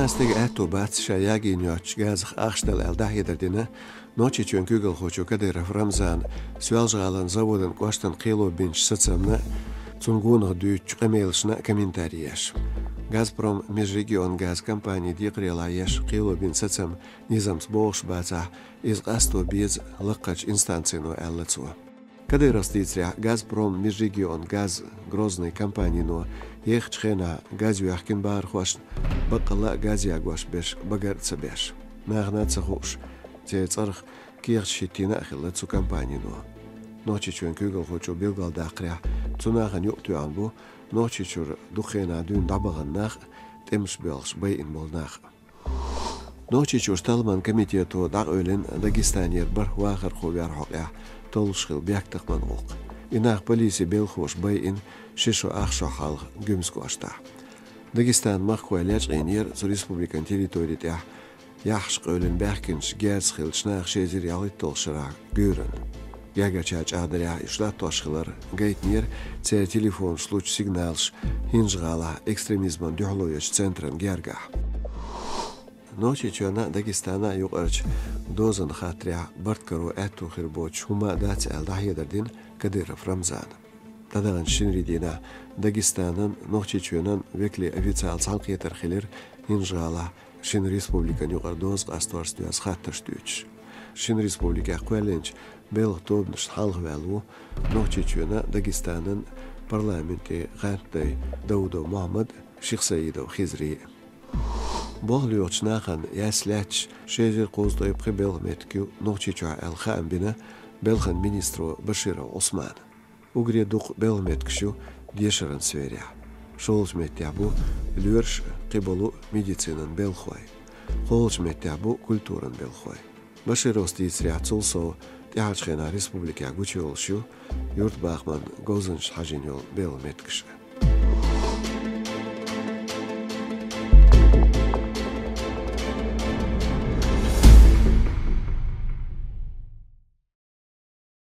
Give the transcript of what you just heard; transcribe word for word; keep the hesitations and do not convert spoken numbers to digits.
Стеган аьттув бац ша ягийна йоцчу газах ахча дала аьлла дӀахьедар дина Нохчийчоьнан куьйгалхочо Кадыров Рамзана Соьлжа-ГӀалин заводан кӀоштан кхело бинчу сацамна, цунна гонах дуьйцучу къамелашна а комментари еш. «Газпром межрегионгаз» компанин декхарийлахь еш кхело бина сацам низамца богӀуш бацахь, иза къасто беза лакхарчу инстанцино, аьлла цо. Кадыровс дийцарехь, «Газпром межрегионгаз» Грозный компанино ехачу хенахь газ йоьхкина бахархошна, баккъалла а газ ягош берш багар а ца беш. Нахана а ца хууш, церан цӀарах кехаташ хӀиттийна а хилла цу компанино. Нохчийчоьнан куьйгалхочо билгалдаккхарехь, цу нахана юкъатоьхна бу Нохчийчуьра дукха хенахь дуьйна дӀабахана нах а, тӀемаш боьлхуш байина болу нах а. Нохчийчуьра талламан комитето дӀакъевлина Дагестанера бархӀ вахархо вер хьокъехь толлуш хилла бехктакхаман гӀуллакх. И нах полисан белхахоша байина ши шо ах шо хьалха Гуьмсан кӀоштахь. Дагестанан махкахой лечкъийнера цу республикан территори тӀехь яххьаш къевлина баьхкинчу герзаца хиллачу наха ши эзар ялхитталгӀачу шарахь гуьйранна. Гергарчара чӀагӀдарехь, уьш латтош хилар гайтинера церан телефонаш лучу сигналаш ХӀинжа-ГӀалахь экстремизмана дуьхьало ечу центран гергахь. Нохчийчоьнан а, Дагестанан а юкъарчу дозанна хаттарехь, барт каро аьтту хир боцуш хӀума а дац аьлла, дӀахьедар дина Кадыров Рамзана. ДӀадаханчу шинарин дийнахь Дагестанан а, Нохчийчоьнан а векалийн официалан цхьаьнакхетар хилира ХӀинжа-ГӀалахь шина республикан юкъара доза къасторца доьзна хаттарш дуьйцуш. Шина республикехь кхоьллинчу белхан тобанашна хьалхаваьлла ву Нохчийчоьнан а, Дагестанан а парламентан гӀантдай Даудов Мухьаммад а, Шихсаидов Хизри а. Болх лоьхучу нахана яьсса лаьтташ ши эзар кхузткъе пхи белхан меттиг ю Нохчийчохь аьлла хаам бина белхан министро Баширов Ӏусмана. Уггаре дукха белхан меттигаш ю дешаран сферехь. ШолгӀачу меттехь бу лоьраш а, кхиболу а медицинан белхахой. КхоалгӀачу меттехь бу культуран белхахой. Башировс дийцарехь, цул сов, тӀаьхьарчу хенахь республикехь гучуйолуш ю юьртабахаман говзанчашна хьажийна йолу белхан меттигаш а.